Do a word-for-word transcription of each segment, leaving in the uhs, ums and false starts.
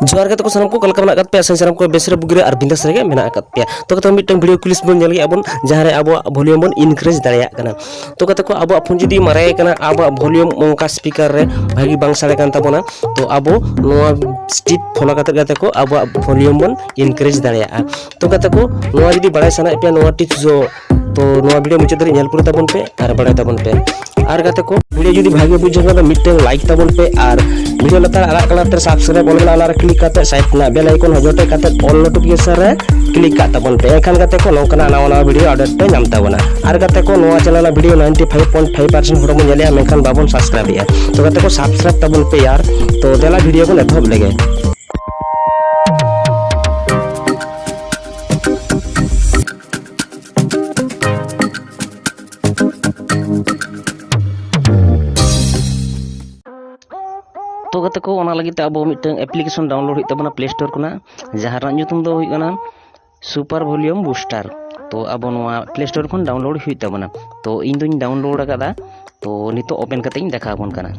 ᱡᱚᱦᱟᱨ ᱜᱮ ᱛᱟᱠᱚ ᱥᱟᱱᱟᱢ ᱠᱚ, ᱚᱠᱟ ᱞᱮᱠᱟ ᱢᱮᱱᱟᱜ ᱟᱠᱟᱫ ᱯᱮᱭᱟ? ᱟᱥᱟᱧ ᱥᱟᱱᱟᱢ ᱠᱚ ᱵᱮᱥ ᱨᱮ, ᱵᱩᱜᱤ ᱨᱮ ᱟᱨ ᱵᱤᱱᱫᱟᱥ ᱨᱮᱜᱮ ᱢᱮᱱᱟᱜ ᱟᱠᱟᱫ ᱯᱮᱭᱟ᱾ ᱛᱚ ᱠᱟᱛᱮ ᱢᱤᱫᱴᱟᱝ video clips ᱵᱚᱱ ᱧᱮᱞ ᱜᱮᱭᱟ ᱵᱚᱱ, ᱡᱟᱦᱟᱸ ᱨᱮ ᱟᱵᱚᱣᱟᱜ volume ᱵᱚᱱ increase ᱫᱟᱲᱮᱭᱟᱜ ᱠᱟᱱᱟ᱾ ᱛᱚ ᱠᱟᱛᱮ ᱠᱚ, ᱟᱵᱚᱣᱟᱜ phone ᱡᱩᱫᱤ ᱢᱟᱨᱮ ᱠᱟᱱᱟ, ᱟᱵᱚᱣᱟᱜ volume ᱚᱱᱠᱟ speaker ᱨᱮ ᱵᱷᱟᱹᱜᱤ ᱵᱟᱝ ᱥᱟᱰᱮ ᱠᱟᱱ ᱛᱟᱵᱚᱱᱟ, ᱛᱚ ᱟᱵᱚ ᱱᱚᱣᱟ step follow ᱠᱟᱛᱮ ᱠᱟᱛᱮ ᱠᱚ ᱟᱵᱚᱣᱟᱜ volume ᱵᱚᱱ increase ᱫᱟᱲᱮᱭᱟᱜᱼᱟ᱾ ᱛᱚ ᱠᱟᱛᱮ ᱠᱚ, ᱱᱚᱣᱟ ᱡᱩᱫᱤ ᱵᱟᱲᱟᱭ ᱥᱟᱱᱟᱭᱮᱫ ᱯᱮᱭᱟ ᱱᱚᱣᱟ tips ᱫᱚ, ᱛᱚ ᱱᱚᱣᱟ video ᱢᱩᱪᱟᱹᱫ ᱫᱷᱟᱹᱨᱤᱡ ᱧᱮᱞ ᱯᱩᱨᱟᱹ ᱛᱟᱵᱚᱱ ᱯᱮ ᱟᱨ ᱵᱟᱲᱟᱭ ᱛᱟᱵᱚᱱ ᱯᱮ᱾ ᱟᱨ ᱜᱟᱛᱮ ᱠᱚ, video ᱡᱩᱫᱤ ᱵᱷᱟᱜᱮ ᱵᱩᱡᱷᱟᱹᱣ ᱠᱷᱟᱱ ᱫᱚ ᱢᱤᱫᱴᱟᱝ like ᱛᱟᱵᱚᱱ ᱯᱮ, ᱟᱨ video ᱞᱟᱛᱟᱨ ᱟᱨᱟᱜ colour ᱛᱮ subscribe ᱚᱞ ᱢᱮᱱᱟᱜᱼᱟ, ᱚᱱᱟ ᱨᱮ click ᱠᱟᱛᱮ side ᱨᱮᱱᱟᱜ bell icon ᱦᱚᱸ ᱡᱚᱴᱮᱫ ᱠᱟᱛᱮ all notification ᱨᱮ click ᱠᱟᱜ ᱛᱟᱵᱚᱱ ᱯᱮ᱾ ᱮᱱᱠᱷᱟᱱ ᱜᱟᱛᱮ ᱠᱚ, ᱱᱚᱝᱠᱟᱱᱟᱜ ᱱᱟᱣᱟ ᱱᱟᱣᱟ video update ᱯᱮ ᱧᱟᱢ ᱛᱟᱵᱚᱱᱟ᱾ ᱟᱨ ᱜᱟᱛᱮ ᱠᱚ, ᱱᱚᱣᱟ channel ᱨᱮᱱᱟᱜ video ninety five point five percent ᱦᱚᱲ ᱵᱚᱱ ᱧᱮᱞᱮᱜᱼᱟ, ᱢᱮᱱᱠᱷᱟᱱ ᱵᱟᱵᱚᱱ subscribe ᱮᱜᱼᱟ᱾ ᱛᱚ ᱜᱟᱛᱮ ᱠᱚ, subscribe ᱛᱟᱵᱚᱱ ᱯᱮ ᱭᱟᱨ᱾ ᱛᱚ ᱫᱮᱞᱟ video ᱵᱚᱱ ᱮᱛᱚᱦᱚᱵ ᱞᱮᱜᱮ᱾ ᱛᱚ ᱜᱟᱛᱮ ᱠᱚ, ᱚᱱᱟ ᱞᱟᱹᱜᱤᱫ ᱛᱮ ᱟᱵᱚ ᱢᱤᱫᱴᱟᱝ application download ᱦᱩᱭᱩᱜ ᱛᱟᱵᱚᱱᱟ Play Store ᱠᱷᱚᱱᱟᱜ, ᱡᱟᱦᱟᱸ ᱨᱮᱱᱟᱜ ᱧᱩᱛᱩᱢ ᱫᱚ ᱦᱩᱭᱩᱜ ᱠᱟᱱᱟ Super Volume Booster᱾ ᱛᱚ ᱟᱵᱚ ᱱᱚᱣᱟ Play Store ᱠᱷᱚᱱ download ᱦᱩᱭᱩᱜ ᱛᱟᱵᱚᱱᱟ᱾ ᱛᱚ ᱤᱧ ᱫᱩᱧ download ᱟᱠᱟᱫᱟ, ᱛᱚ ᱱᱤᱛᱚᱜ open ᱠᱟᱛᱮ ᱤᱧ ᱫᱮᱠᱷᱟᱣ ᱟᱵᱚᱱ ᱠᱟᱱᱟ᱾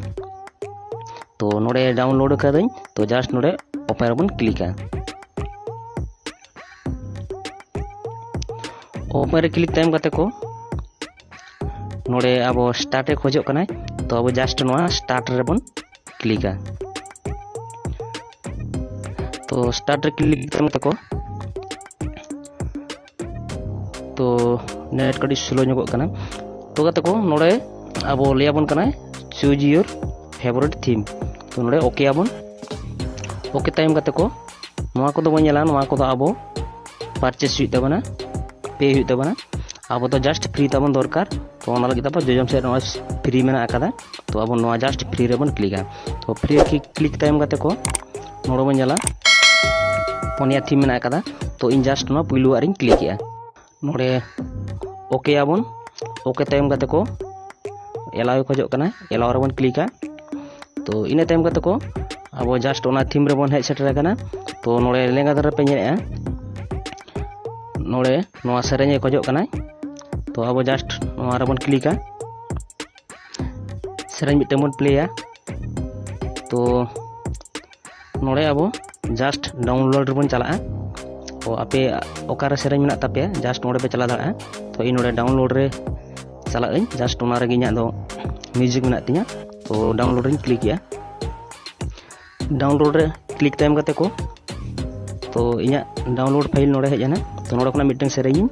ᱛᱚ ᱱᱚᱰᱮ download ᱟᱠᱟᱫᱟᱹᱧ, ᱛᱚ just ᱱᱚᱰᱮ open ᱨᱮᱵᱚᱱ clickᱟ᱾ Open ᱨᱮ click ᱛᱟᱭᱚᱢ ᱠᱟᱛᱮ ᱠᱚ, ᱱᱚᱰᱮ ᱟᱵᱚ start ᱮ ᱠᱷᱚᱡᱚᱜ ᱠᱟᱱᱟᱭ, ᱛᱚ ᱟᱵᱚ just ᱱᱚᱣᱟ start ᱨᱮᱵᱚᱱ clickᱟ᱾ ᱛᱚ start ᱨᱮ click ᱛᱟᱭᱚᱢ ᱛᱟᱠᱚ, ᱛᱚ net ᱠᱟᱹᱴᱤᱡ slow ᱧᱚᱜᱚᱜ ᱠᱟᱱᱟ᱾ ᱛᱚ ᱜᱟᱛᱮ ᱠᱚ, ᱱᱚᱰᱮ ᱟᱵᱚ ᱞᱟᱹᱭᱟᱵᱚᱱ ᱠᱟᱱᱟᱭ choose your favorite theme᱾ ᱛᱚ ᱱᱚᱰᱮ OK ᱟᱵᱚᱱ᱾ OK ᱛᱟᱭᱚᱢ ᱠᱟᱛᱮ ᱠᱚ, ᱱᱚᱣᱟ ᱠᱚᱫᱚ ᱵᱚᱱ ᱧᱮᱞᱟ, ᱱᱚᱣᱟ ᱠᱚᱫᱚ ᱟᱵᱚ purchase ᱦᱩᱭᱩᱜ ᱛᱟᱵᱚᱱᱟ, pay ᱦᱩᱭᱩᱜ ᱛᱟᱵᱚᱱᱟ᱾ ᱟᱵᱚ ᱫᱚ just free ᱛᱟᱵᱚᱱ ᱫᱚᱨᱠᱟᱨ᱾ ᱛᱚ ᱚᱱᱟ ᱞᱟᱹᱜᱤᱫ ᱟᱵᱚ ᱡᱚᱡᱚᱢ ᱥᱮᱫ ᱱᱚᱜᱼᱚᱭ free ᱢᱮᱱᱟᱜ ᱟᱠᱟᱫᱟ, ᱛᱚ ᱟᱵᱚ ᱱᱚᱣᱟ just free ᱨᱮᱵᱚᱱ clickᱟ᱾ ᱛᱚ free click ᱛᱟᱭᱚᱢ ᱠᱟᱛᱮ ᱠᱚ, ᱱᱚᱰᱮ ᱵᱚᱱ ᱧᱮᱞᱟ ᱯᱚᱱᱭᱟ theme ᱢᱮᱱᱟᱜ ᱟᱠᱟᱫᱟ᱾ ᱛᱚ ᱤᱧ just ᱱᱚᱣᱟ ᱯᱩᱭᱞᱩᱣᱟᱜ ᱨᱤᱧ clickᱮᱜᱼᱟ᱾ ᱱᱚᱰᱮ OK ᱟᱵᱚᱱ᱾ OK ᱛᱟᱭᱚᱢ ᱠᱟᱛᱮ ᱠᱚ allow ᱮ ᱠᱷᱚᱡᱚᱜ ᱠᱟᱱᱟ, allow ᱨᱮᱵᱚᱱ clickᱟ᱾ ᱛᱚ ᱤᱱᱟᱹ ᱛᱟᱭᱚᱢ ᱠᱟᱛᱮ ᱠᱚ ᱟᱵᱚ just ᱚᱱᱟ theme ᱨᱮᱵᱚᱱ ᱦᱮᱡ ᱥᱮᱴᱮᱨ ᱟᱠᱟᱱᱟ᱾ ᱛᱚ ᱱᱚᱰᱮ ᱞᱮᱸᱜᱟ ᱫᱷᱟᱨᱮ ᱯᱮ ᱧᱮᱞᱮᱜᱼᱟ, ᱱᱚᱰᱮ ᱱᱚᱣᱟ ᱥᱮᱨᱮᱧ ᱮ ᱠᱷᱚᱡᱚᱜ ᱠᱟᱱᱟᱭ᱾ ᱛᱚ ᱟᱵᱚ just ᱱᱚᱣᱟ ᱨᱮᱵᱚᱱ clickᱟ, ᱥᱮᱨᱮᱧ ᱢᱤᱫᱴᱟᱝ ᱵᱚᱱ ᱯᱞᱮᱭᱟ᱾ ᱛᱚ ᱱᱚᱰᱮ ᱟᱵᱚ Just download ᱨᱮᱵᱚᱱ ᱪᱟᱞᱟᱜᱼᱟ᱾ ᱛᱚ ᱟᱯᱮ ᱚᱠᱟᱨᱮ ᱥᱮᱨᱮᱧ ᱢᱮᱱᱟᱜ ᱛᱟᱯᱮᱭᱟ, just ᱱᱚᱰᱮ ᱯᱮ ᱪᱟᱞᱟᱣ ᱫᱟᱲᱮᱭᱟᱜᱼᱟ᱾ ᱛᱚ ᱤᱧ ᱱᱚᱰᱮ download ᱨᱮ ᱪᱟᱞᱟᱜ ᱟᱹᱧ, just ᱚᱱᱟ ᱨᱮᱜᱮ ᱤᱧᱟᱹᱜ ᱫᱚ music ᱢᱮᱱᱟᱜ ᱛᱤᱧᱟᱹ᱾ ᱛᱚ download ᱨᱮᱧ click ᱮᱜᱼᱟ᱾ Download ᱨᱮ click ᱛᱟᱭᱚᱢ ᱠᱟᱛᱮ ᱠᱚ, ᱛᱚ ᱤᱧᱟᱹᱜ download file ᱱᱚᱰᱮ ᱦᱮᱡ ᱮᱱᱟ᱾ ᱛᱚ ᱱᱚᱰᱮ ᱠᱷᱚᱱᱟᱜ ᱢᱤᱫᱴᱟᱝ ᱥᱮᱨᱮᱧ ᱤᱧ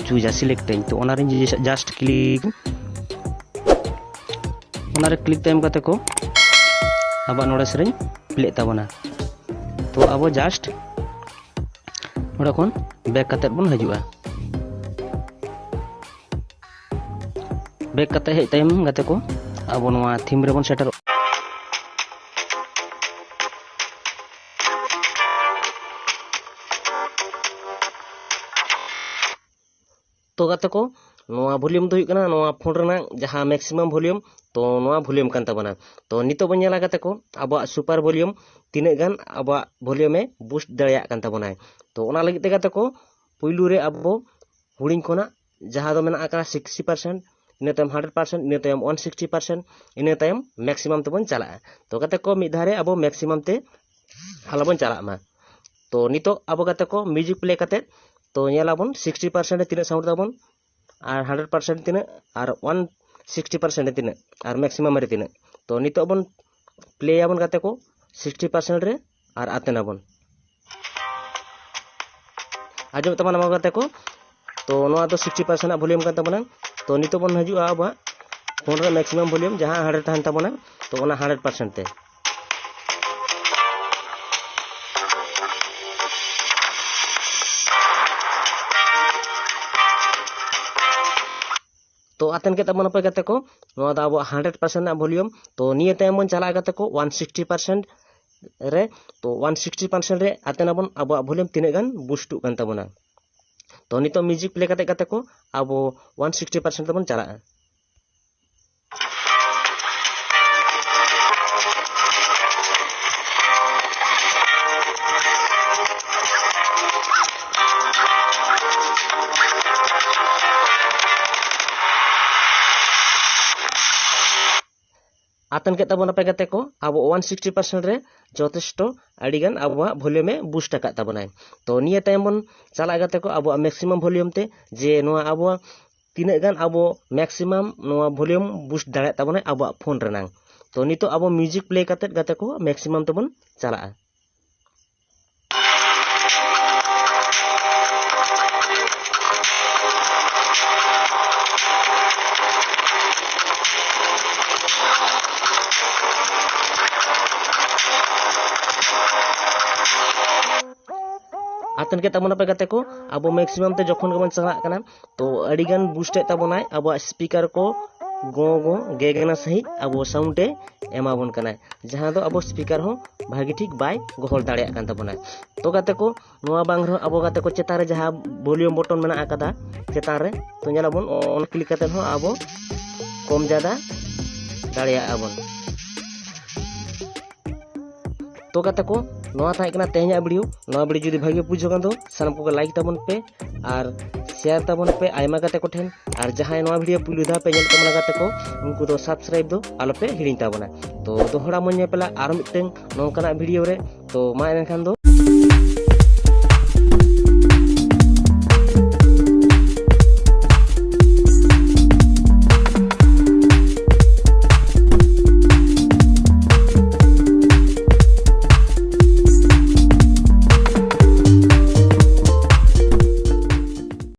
ᱪᱩᱡᱟ, select ᱟᱹᱧ᱾ ᱛᱚ ᱚᱱᱟᱨᱮᱧ just click, ᱚᱱᱟᱨᱮ click ᱛᱟᱭᱚᱢ ᱠᱟᱛᱮ ᱠᱚ ᱟᱵᱚᱣᱟᱜ ᱱᱚᱰᱮ ᱥᱮᱨᱮᱧ ᱯᱞᱮᱜ ᱛᱟᱵᱚᱱᱟ᱾ ᱛᱚ ᱟᱵᱚ just ᱱᱚᱰᱮ ᱠᱷᱚᱱ back ᱠᱟᱛᱮ ᱵᱚᱱ ᱦᱤᱡᱩᱜᱼᱟ᱾ Back ᱠᱟᱛᱮ ᱦᱮᱡ ᱛᱟᱭᱚᱢ ᱜᱟᱛᱮ ᱠᱚ, ᱟᱵᱚ ᱱᱚᱣᱟ theme ᱨᱮᱵᱚᱱ ᱥᱮᱴᱮᱨᱚᱜᱼᱟ᱾ ᱛᱚ ᱜᱟᱛᱮ ᱠᱚ, ᱱᱚᱣᱟ volume ᱫᱚ ᱦᱩᱭᱩᱜ ᱠᱟᱱᱟ ᱱᱚᱣᱟ phone ᱨᱮᱱᱟᱜ ᱡᱟᱦᱟᱸ maximum volume, ᱛᱚ ᱱᱚᱣᱟ volume ᱠᱟᱱ ᱛᱟᱵᱚᱱᱟ᱾ ᱛᱚ ᱱᱤᱛᱚᱜ ᱵᱚᱱ ᱧᱮᱞᱟ ᱜᱟᱛᱮ ᱠᱚ, ᱟᱵᱚᱣᱟᱜ super volume ᱛᱤᱱᱟᱹᱜ ᱜᱟᱱ ᱟᱵᱚᱣᱟᱜ volume ᱮ boost ᱫᱟᱲᱮᱭᱟᱜ ᱠᱟᱱ ᱛᱟᱵᱚᱱᱟᱭ᱾ ᱛᱚ ᱚᱱᱟ ᱞᱟᱹᱜᱤᱫ ᱛᱮ ᱜᱟᱛᱮ ᱠᱚ, ᱯᱩᱭᱞᱩ ᱨᱮ ᱟᱵᱚ ᱦᱩᱰᱤᱧ ᱠᱷᱚᱱᱟᱜ ᱡᱟᱦᱟᱸ ᱫᱚ ᱢᱮᱱᱟᱜ ᱟᱠᱟᱫᱟ sixty percent, ᱤᱱᱟᱹ ᱛᱟᱭᱚᱢ hundred percent, ᱤᱱᱟᱹ ᱛᱟᱭᱚᱢ one sixty percent, ᱤᱱᱟᱹ ᱛᱟᱭᱚᱢ maximum ᱛᱮᱵᱚᱱ ᱪᱟᱞᱟᱜᱼᱟ᱾ ᱛᱚ ᱜᱟᱛᱮ ᱠᱚ, ᱢᱤᱫ ᱫᱷᱟᱣ ᱨᱮ ᱟᱵᱚ maximum ᱛᱮ ᱟᱞᱚ ᱵᱚᱱ ᱪᱟᱞᱟᱜ ᱢᱟ᱾ ᱛᱚ ᱱᱤᱛᱚᱜ ᱟᱵᱚ ᱜᱟᱛᱮ ᱠᱚ, music play ᱠᱟᱛᱮ, ᱛᱚ ᱧᱮᱞᱟᱵᱚᱱ sixty percent ᱨᱮ ᱛᱤᱱᱟᱹᱜ sound ᱛᱟᱵᱚᱱ, ᱟᱨ hundred percent ᱛᱤᱱᱟᱹᱜ, ᱟᱨ one sixty percent ᱨᱮ ᱛᱤᱱᱟᱹᱜ, ᱟᱨ maximum ᱨᱮ ᱛᱤᱱᱟᱹᱜ᱾ ᱛᱚ ᱱᱤᱛᱚᱜ ᱵᱚᱱ play ᱟᱵᱚᱱ ᱜᱟᱛᱮ ᱠᱚ sixty percent ᱨᱮ, ᱟᱨ ᱟᱛᱮᱱ ᱟᱵᱚᱱ᱾ ᱟᱸᱡᱚᱢ ᱛᱟᱵᱚᱱ ᱟᱵᱚ ᱜᱟᱛᱮ ᱠᱚ, ᱛᱚ ᱱᱚᱣᱟ ᱫᱚ sixty percent ᱨᱮᱱᱟᱜ volume ᱠᱟᱱ ᱛᱟᱵᱚᱱᱟ᱾ ᱛᱚ ᱱᱤᱛᱚᱜ ᱵᱚᱱ ᱦᱤᱡᱩᱜᱼᱟ ᱟᱵᱚᱣᱟᱜ phone ᱨᱮ maximum volume ᱡᱟᱦᱟᱸ hundred ᱛᱟᱦᱮᱱ ᱛᱟᱵᱚᱱᱟ, ᱛᱚ ᱚᱱᱟ hundred percent ᱛᱮ᱾ ᱛᱚ ᱟᱛᱮᱱ ᱠᱮᱫ ᱛᱟᱵᱚᱱ ᱟᱯᱮ ᱜᱟᱛᱮ ᱠᱚ, ᱱᱚᱣᱟ ᱫᱚ ᱟᱵᱚᱣᱟᱜ hundred percent ᱨᱮᱱᱟᱜ volume᱾ ᱛᱚ ᱱᱤᱭᱟᱹ ᱛᱟᱭᱚᱢ ᱵᱚᱱ ᱪᱟᱞᱟᱜᱼᱟ ᱜᱟᱛᱮ ᱠᱚ one sixty percent ᱨᱮ᱾ ᱛᱚ one sixty percent ᱨᱮ ᱟᱛᱮᱱ ᱟᱵᱚᱱ ᱟᱵᱚᱣᱟᱜ volume ᱛᱤᱱᱟᱹᱜ ᱜᱟᱱ boost ᱚᱜ ᱠᱟᱱ ᱛᱟᱵᱚᱱᱟ᱾ ᱛᱚ ᱱᱤᱛᱚᱜ music play ᱠᱟᱛᱮ ᱜᱟᱛᱮ ᱠᱚ, ᱟᱵᱚ one sixty percent ᱛᱮᱵᱚᱱ ᱪᱟᱞᱟᱜᱼᱟ᱾ ᱟᱛᱟᱱ ᱠᱮᱫ ᱛᱟᱵᱚᱱᱟ ᱯᱮ ᱜᱟᱛᱮ ᱠᱚ, ᱟᱵᱚ ᱚᱣᱟᱱ ᱥᱤᱠᱥᱴᱤ ᱯᱟᱨᱥᱮᱱᱴ ᱨᱮ ᱡᱚᱛᱷᱮᱥᱴᱚ ᱟᱹᱰᱤᱜᱟᱱ ᱟᱵᱚᱣᱟᱜ ᱵᱷᱚᱞᱤᱭᱩᱢᱮ ᱵᱩᱥᱴ ᱟᱠᱟᱫ ᱛᱟᱵᱚᱱᱟᱭ᱾ ᱛᱚ ᱱᱤᱭᱟᱹ ᱛᱟᱭᱚᱢ ᱵᱚᱱ ᱪᱟᱞᱟᱜᱼᱟ ᱜᱟᱛᱮ ᱠᱚ ᱟᱵᱚᱣᱟᱜ ᱢᱮᱠᱥᱤᱢᱟᱢ ᱵᱷᱚᱞᱤᱭᱩᱢ ᱛᱮ, ᱡᱮ ᱱᱚᱣᱟ ᱟᱵᱚᱣᱟᱜ ᱛᱤᱱᱟᱹᱜ ᱜᱟᱱ ᱟᱵᱚ ᱢᱮᱠᱥᱤᱢᱟᱢ ᱱᱚᱣᱟ ᱵᱷᱚᱞᱤᱭᱩᱢ ᱵᱩᱥᱴ ᱫᱟᱲᱮᱭᱟᱜ ᱛᱟᱵᱚᱱᱟᱭ ᱟᱵᱚᱣᱟᱜ ᱯᱷᱳᱱ ᱨᱮᱱᱟᱝ᱾ ᱛᱚ ᱱᱤᱛᱚᱜ ᱟᱵᱚ ᱢᱤᱣᱡᱤᱠ ᱯᱞᱮ ᱠᱟᱛᱮᱫ ᱜᱟᱛᱮ ᱠᱚ ᱢᱮᱠᱥᱤᱢᱟᱢ ᱛᱮᱵᱚᱱ ᱪᱟᱞᱟᱜᱼᱟ᱾ ᱟᱛᱮᱱ ᱠᱮᱫ ᱛᱟᱵᱚᱱᱟᱯᱮ ᱜᱟᱛᱮ ᱠᱚ, ᱟᱵᱚ ᱢᱮᱠᱥᱤᱢᱟᱢ ᱛᱮ ᱡᱚᱠᱷᱚᱱ ᱜᱮᱵᱚᱱ ᱪᱟᱞᱟᱜ ᱠᱟᱱᱟ, ᱛᱚ ᱟᱹᱰᱤᱜᱟᱱ ᱵᱩᱥᱴ ᱮᱫ ᱛᱟᱵᱚᱱᱟᱭ ᱟᱵᱚᱣᱟᱜ ᱥᱯᱤᱠᱟᱨ ᱠᱚ, ᱜᱚ ᱜᱚ ᱜᱮᱜᱮᱱᱟ ᱥᱟᱺᱦᱤᱡ ᱟᱵᱚ ᱥᱟᱣᱩᱱᱰ ᱮ ᱮᱢᱟᱵᱚᱱ ᱠᱟᱱᱟᱭ, ᱡᱟᱦᱟᱸ ᱫᱚ ᱟᱵᱚ ᱥᱯᱤᱠᱟᱨ ᱦᱚᱸ ᱵᱷᱟᱹᱜᱤ ᱴᱷᱤᱠ ᱵᱟᱭ ᱜᱚᱦᱚᱲ ᱫᱟᱲᱮᱭᱟᱜ ᱠᱟᱱ ᱛᱟᱵᱚᱱᱟ᱾ ᱛᱚ ᱜᱟᱛᱮ ᱠᱚ, ᱱᱚᱣᱟ ᱵᱟᱝ ᱨᱮᱦᱚᱸ ᱟᱵᱚ ᱜᱟᱛᱮ ᱠᱚ ᱪᱮᱛᱟᱱ ᱨᱮ ᱡᱟᱦᱟᱸ ᱵᱷᱚᱞᱤᱭᱩᱢ ᱵᱚᱴᱚᱱ ᱢᱮᱱᱟᱜ ᱟᱠᱟᱫᱟ ᱪᱮᱛᱟᱱ ᱨᱮ, ᱛᱚ ᱧᱮᱞᱟᱵᱚᱱ ᱚᱱᱟ ᱠᱞᱤᱠ ᱠᱟᱛᱮᱫ ᱦᱚᱸ ᱟᱵᱚ ᱠᱚᱢ ᱡᱟᱫᱟ ᱫᱟᱲᱮᱭᱟᱜᱼᱟ ᱵᱚᱱ᱾ ᱛᱚ ᱜᱟᱛᱮ ᱠᱚ, ᱱᱚᱣᱟ ᱛᱟᱦᱮᱸ ᱠᱟᱱᱟ ᱛᱮᱦᱮᱧᱟᱜ ᱵᱷᱤᱰᱤᱭᱳ᱾ ᱱᱚᱣᱟ ᱵᱷᱤᱰᱤᱭᱳ ᱡᱩᱫᱤ ᱵᱷᱟᱜᱮ ᱵᱩᱡᱷᱟᱹᱣ ᱠᱷᱟᱱ ᱫᱚ ᱥᱟᱱᱟᱢ ᱠᱚᱜᱮ ᱞᱟᱭᱤᱠ ᱛᱟᱵᱚᱱ ᱯᱮ ᱟᱨ ᱥᱮᱭᱟᱨ ᱛᱟᱵᱚᱱ ᱯᱮ ᱟᱭᱢᱟ ᱜᱟᱛᱮ ᱠᱚᱴᱷᱮᱱ᱾ ᱟᱨ ᱡᱟᱦᱟᱸᱭ ᱱᱚᱣᱟ ᱵᱷᱤᱰᱤᱭᱳ ᱯᱩᱭᱞᱩ ᱫᱷᱟᱣ ᱯᱮ ᱧᱮᱞ ᱛᱟᱵᱚᱱᱟ ᱜᱟᱛᱮ ᱠᱚ, ᱩᱱᱠᱩ ᱫᱚ ᱥᱟᱵᱥᱠᱨᱟᱭᱤᱵ ᱫᱚ ᱟᱞᱚᱯᱮ ᱦᱤᱲᱤᱧ ᱛᱟᱵᱚᱱᱟ᱾ ᱛᱚ ᱫᱚᱦᱲᱟ ᱢᱚᱧ ᱧᱮᱯᱮᱞᱟ ᱟᱨ ᱢᱤᱫᱴᱟᱝ ᱱᱚᱝᱠᱟᱱᱟᱜ ᱵᱷᱤᱰᱤᱭᱳ ᱨᱮ᱾ ᱛᱚ ᱢᱟ ᱮᱱᱠᱷᱟᱱ ᱫᱚ